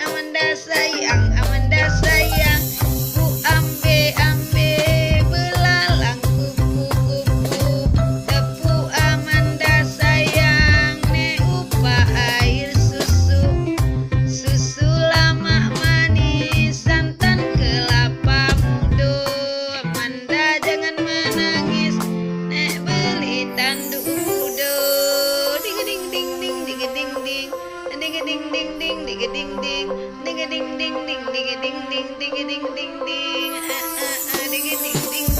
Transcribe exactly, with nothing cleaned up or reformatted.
Amanda sayang, Amanda sayang, bu ambe ambe belalang kupu kupu, tepu Amanda sayang, ne upa air susu, susu lamak manis, santan kelapa muda, Amanda jangan menangis, ne beli tanduk kuda, ding ding ding ding, ding ding ding. Ding a ding ding ding, ding a ding ding, ding a ding ding ding, ding a ding ding, ding a ding ding ding, ah ah ah, ding a ding ding